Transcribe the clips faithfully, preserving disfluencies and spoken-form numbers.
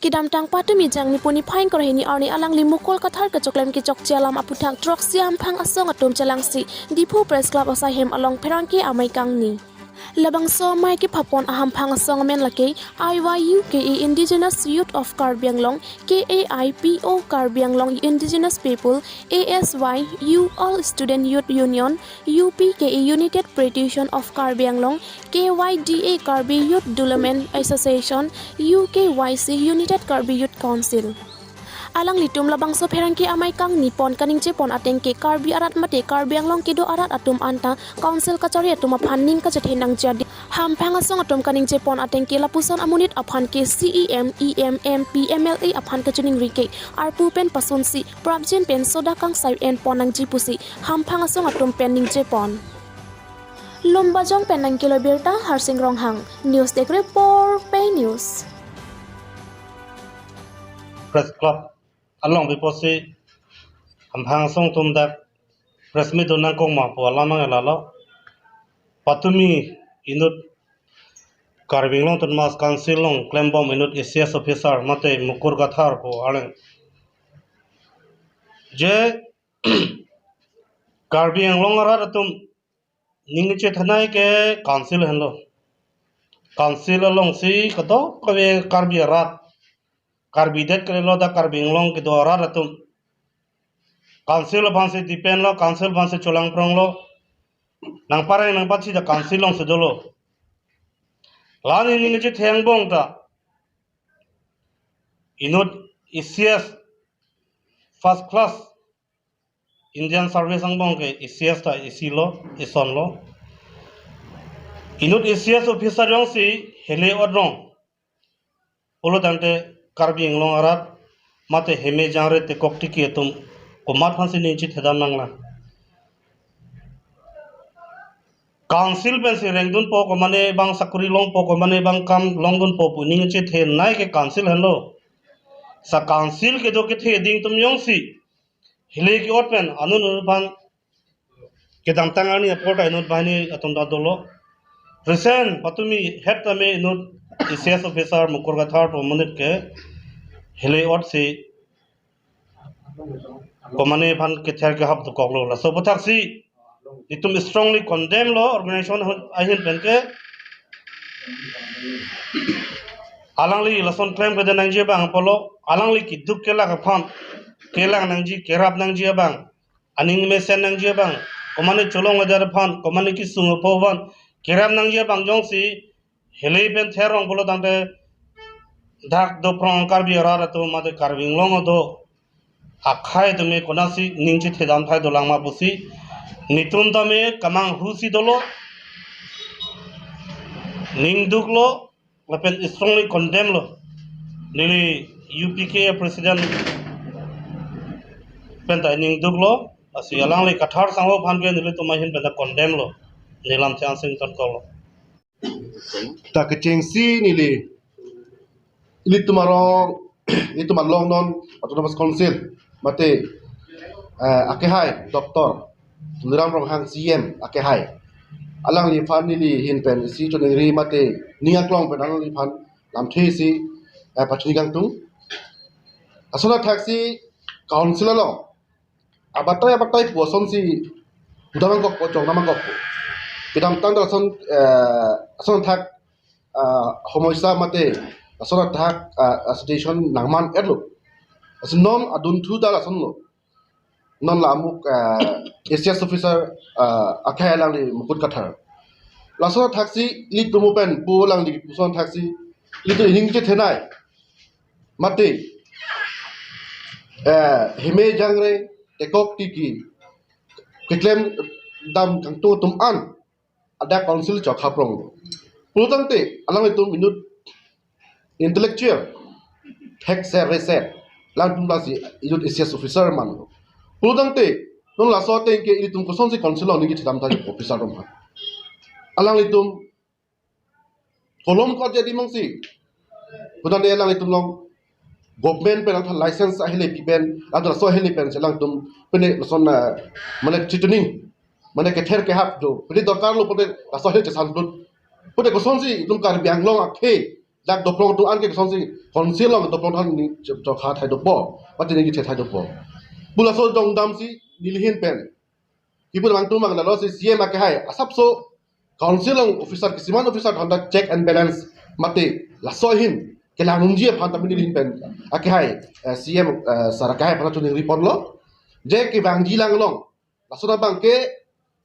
Kedamtang patumi Jangmi pu niphai ingkoi ra hini arni alangli Mukul Kathar kechoklem kechokche alam aphuthak throksi hamphang asong atum chelangsi Diphu Press Club asai hem along pherangke amei kangni. Labangso amei kephapon ahamphang asong amen lake I Y U K A Indigenous Youth of Karbi Anglong, K A I P O Karbi Anglong Indigenous People, A S Y U All Student Youth Union, U P K A United Patriotism of Karbi Anglong, K Y D A Karbi Youth Development Association, U K Y C United Karbi Youth Council. Alanglitum labangso pherangke amei kangni pon kaningje pon ateng ke Karbi arat mate Karbi Anglong kedo arat atum anta Council kachari atum aphan ning kachethe nangji adi. Hamphang asong atum kaningje pon ateng ke lapuson amonit aphan ke C E M, E M, M P, M L A aphan kachiningri ke arpu pen pasunsi prapjin pen soda kangsai en pon nangji pusi hamphang asong atum pen ningje pon. Lumbajong pen nangkelo birta Harsing Ronghang, News Desk Report, Pei News. Press Club along biposi hamphang asong atum dak press meet do nangkok ma pu alam ang lalo. Patumi inut Karbi Anglong Autonomous Council along klembom inut A C S officer mate Mukul Kathar pu arleng. Je Karbi Anglong arat atum ning chethanai ke council henlo. Council alongsi kadokave Karbi arat, Karbi det kalilo dak Karbi Anglong kedo arat atum council aphansi depend lo, council aphansi cholangprong lo. Nangpareng nangpachi dak council alongsi dolo. Lani ning chethe angbong ta inut A C S first class Indian Service angbong ke A C S ta isi lo, ison lo. Inut A C S officer jongsi hele ot rong pulo tangte Karbi Anglong arat mate heme jangre tekok tiki atum komat aphansi ning chethedam nanglang. Council pensi rengdunpo, komane bang sakuri longpo, komane bang kam longdunpo pu ning chethenei ke council henlo. Sa council kedo kethe ding atum jongsi hele ke-ot pen anun anun aphan kedamtang arni apor ta inut banghini atum ta dolo. Recent patumi het tame inut A C S officer Mukul Kathar pu amonit ke hele ot si komane aphan kether kehap dokoklo. Laso aphuthaksi itum strongly condemn lo organization ahun-, ahin pen ke. Alangli lason klem kede nangji abang apotlo, alangli keduk kelak aphan kelang nangji, kerap nangji abang, aning mesen nangji abang, komane cholong ajar aphan, komane kesung apho aphan kerap nangji abang jongsi hele pen therong pulo tangte dak doprong Karbi arat atum mate Karbi Anglong do akhei tame konatsi ning chethedam thai dolang ma pusi netum tame kamanghu si dolo, ning duklo, lapen strongly condemn lo. Neli U P K A president pen ta ning duklo, lasi alangli Kathar sangho aphan ke nelitum ahin pen ta condemn lo. Nelam the ansing ton kolo. Ta kechengsi neli ilitum arong, ilitum along non Autonomous Council mate, eh, akehai Doctor Tuliram Ronghang C E M akehai, alangliphan neli ahin pen isi choningri mate ning aklong pen alangliphan lamthe isi, eh, pachini kangtung. Lason athaksi council along abatai abatai pu asonsi dam nangkokpo, chong dam nangkokpo. Kedamtang ta lason, eh, lason athak, ah, homoisa mate lason athak, ah, ah, situation nangman-etlo. Lason non adunthu ta lasonlo. Non la amuk, ah, A C S officer, ah, akehai alangli Mukul Kathar. Lason athaksi ilitum pen pu alangli puson athaksi ilitum ining chethenei mate, eh, heme jangre tekok tiki keklem dam kangtung atum an adak council chok haprong. Pulo tangte alanglitum inut intellectual, thekser reser, alangtum lasi inut A C S officer man. Pulo tangte non laso ateng ke ilitum kosonsi council along ning chethedam thai officer atum aphan? Alanglitum kolom kot jadi mangsi. Putane alanglitum along government pen alangthan license ahile pi pen, alangthan laso ahile pen si alangtum pine lason, ah, mane chichuning, mane kether kehap do, pine dorkar lo pute laso ahile chesang dut. Pute kosonsi itum Karbi Anglong akhei dak doplong atum an ke kosonsi council along doplong atum an neli chokha thai dopo, mate neli chethe thai dopo. Pu laso jongdamsi neli ahin pen kipu nangtum mang lalo si C M akehai asapso council along officer, kisiman officer aphanta check and balance mate laso ahin kelang nangji aphan tame neli ahin pen akehai, eh, C M, eh, sir akehai aphan choningri ponlo. Je kevangji lang along lason abangke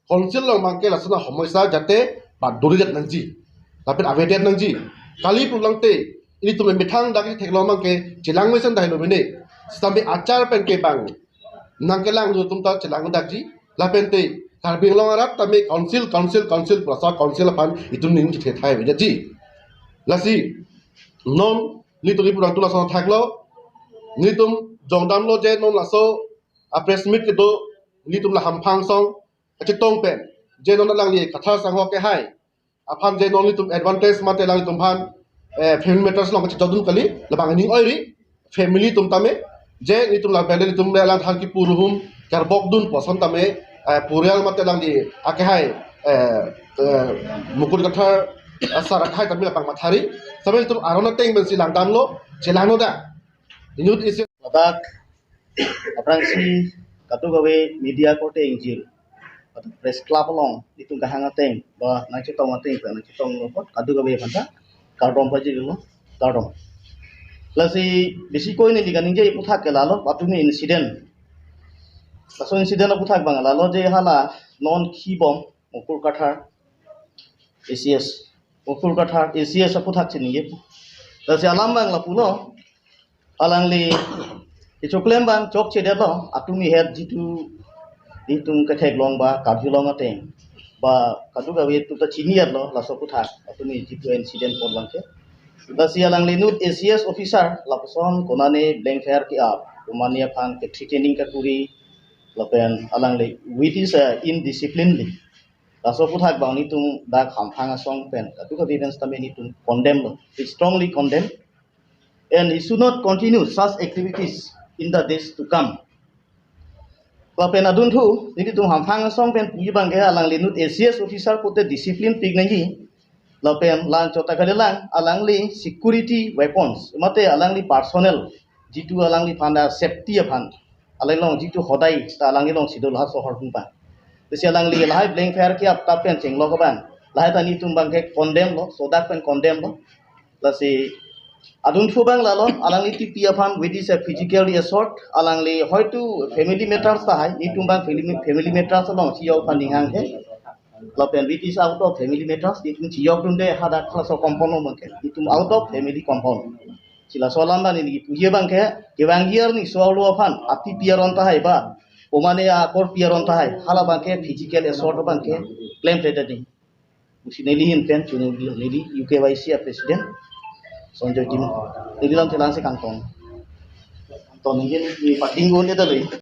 council along abangke lason ahomoisa jate paduri det nangji, lapen avedet nangji. Kali pulang te ilitum methang dak theklong abangke chelang mesen dahai lo mene. Sitame achar pen kevang nangkelang atum ta chelang dakji. Lapen te Karbi Anglong arat tame council, council, council, pu laso council aphan itum ning chethe thai aveji. Lasi non nelitum kipu nangtum lason thaklo, nelitum jongdamlo je non laso a press meet kedo nelitum la hamphang asong kachetong pen je non alangli Kathar Sangho akehai aphan je non nelitum advantage mate alanglitum aphan, eh, family matters along kachejokdun kali, labang ning oiri family atum tame, je nelitum la bende nelitum le alangthan kipu ruhum karbokdun pu ason tame, eh, purial mate alangli akehai, eh, eh, Mukut Kathar, eh, sir akehai tame labang mathari, tame nelitum aron ateng pensi langdamlo, chelangno da. Inut isi ladak aphrangsi kadokave media korte ingjir, ladak press club along nelitum kahang ateng ba nangchetong ateng, nangchetonglo apot kadokave aphanta kardom pajirlo, kardom. Lasi besi koi neli kaningje aphuthak ke lalo, patumi incident. Laso incident aphuthak abang lalo je hala non kibom Mukut Kathar A C S, Mukut Kathar A C S aphuthak chiningje. Lasi alam abang lapulo, alangli kechoklem abang chokchedetlo, atumi het jitu itum ketheklong ba karjulong ateng ba kadokave atum ta chini-etlo laso aphuthak, atumi jitu incident apot abangke. Lasi alangli inut A C S officer lapuson konane blank fire ke-ap, konane aphan ke threatening kakuri, lapen alangli with his, uh, indisciplinely laso aphuthak abang nelitum dak hamphang asong pen kadokave pen sitame nelitum condemn lo. We strongly condemn and he should not continue such activities in the days to come. Lapen adunthu nelitum hamphang asong pen puji abangke alangli inut A C S officer pute discipline pik nangji. Lapen lang chota kali lang alangli security weapons mate alangli personal jitu alangliphan ta safety aphan, alangli along jitu hodai ta alangli alongsi dolo ha sohor hungpa. Lasi alangli lahai blank fire ke-ap ta pen chenglok abang, lahai ta nelitum abangke condemn lo, sodak pen condemn lo. Lasi adunthu abang lalo, alangli tipi aphan with this, uh, physical assault, alangli hoitu family matters tahai, nelitum abang family, family matters along chejok aphan ning hanghe. Lapen with this out of family matters, nelitum chejokdunde hadak laso compound along abangke, nelitum out of family compound. Chila so alam abang neli puji abangke, kevangji arni so alo aphan, atipi aron tahai ba, komane akorpi aron tahai, hala abangke physical assault abangke klemkledet nangji pusi neli ahin pen choningri, neli U K Y C a president Sonjoy Timung. Neli lam chelang si kangton. Kangton ningje neli pating gun dia tadi.